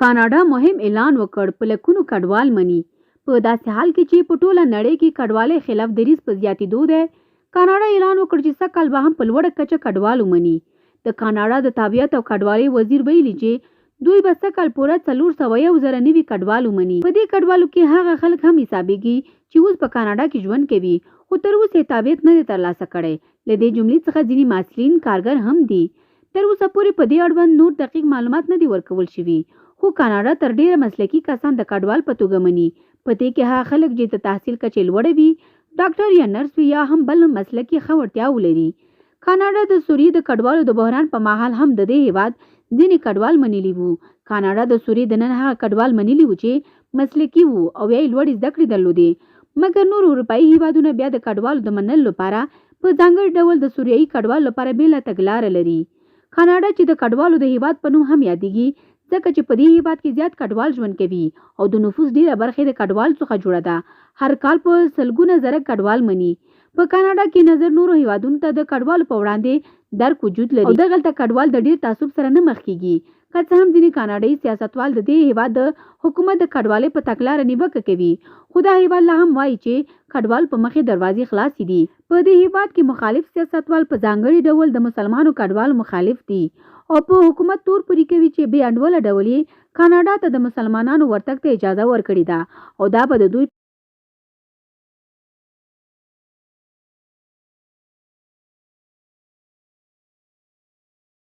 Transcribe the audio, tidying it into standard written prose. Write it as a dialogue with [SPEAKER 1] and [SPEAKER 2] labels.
[SPEAKER 1] کاناډا مهم اعلان وکړ، په لکونو کډوال مني. په داسې حال کې چې په ټوله نړۍ کې کډوالۍ خلاف دریځ په زیاتېدو دی، کاناډا اعلان وکړ چې سږ کال به هم په لوړه کچه کډوال ومني. د کاناډا د تابعیت او کډوالۍ وزیر ویلي چې دوی به سږ کال پوره 401 زره نوي کډوال ومني. په دې کډوالو کې هغه خلک هم حسابېږي چې اوس په کاناډا کې ژوند کوي خو تر اوسه یې تابعیت نه دی ترلاسه کړی. له دې جملې څخه ځینې محصلین، کارګر هم دي. تر اوسه پورې په دې اړوند نور دقیق معلومات نه دي ورکول شوي، خو کاناډا تر ډېره مسلکي کسان د کډوال په توګه مني. په دې کې هغه خلک چې د تحصیل کچه یې لوړه وي، ډاکټر یا نرس وي یا هم بل مسلک کې ښه وړتیا ولري. کاناډا د سوریې د کډوالو د بحران په مهال هم د دې هېواد ځینې کډوال منلي وو. کاناډا د سوریې دننه هغه کډوال منلي وو چې مسلکي وو او یا یې لوړې زده کړې درلودې، مګر نور اروپايي هېوادونه بیا د کډوالو د منلو لپاره په ځانګړي ډول د سوریايي کډوالو لپاره بېله تګلاره لري. کاناډا چې د کډوالو د هېواد په نوم هم یادېږي، ځکه چې په دې هېواد کې زیات کډوال ژوند کوي او د نفوس ډېره برخه یې د کډوالو څخه جوړه ده، هر کال په سلګونه زره کډوال مني. په کاناډا کې نظر نورو هېوادونو ته د کډوالو په وړاندې درک وجود لري او دغلته کډوال د ډېر تعصب سره نه مخ کېږي. که څه هم ځینې کاناډايي سیاستوال د دې هېواد د حکومت د کډوالۍ په تګلاره نیوکه کوي، خو دا هېواد لا هم وايي چې کډوالو په مخ یې دروازې خلاصې دي. په دې هېواد کې مخالف سیاستوال په ځانګړي ډول د مسلمانو کډوالو مخالف دي او په حکومت تور پورې کوي چې بې انډوله ډول یې کاناډا ته د مسلمانانو ورتګ ته اجازه ورکړې ده او دا به د دوی.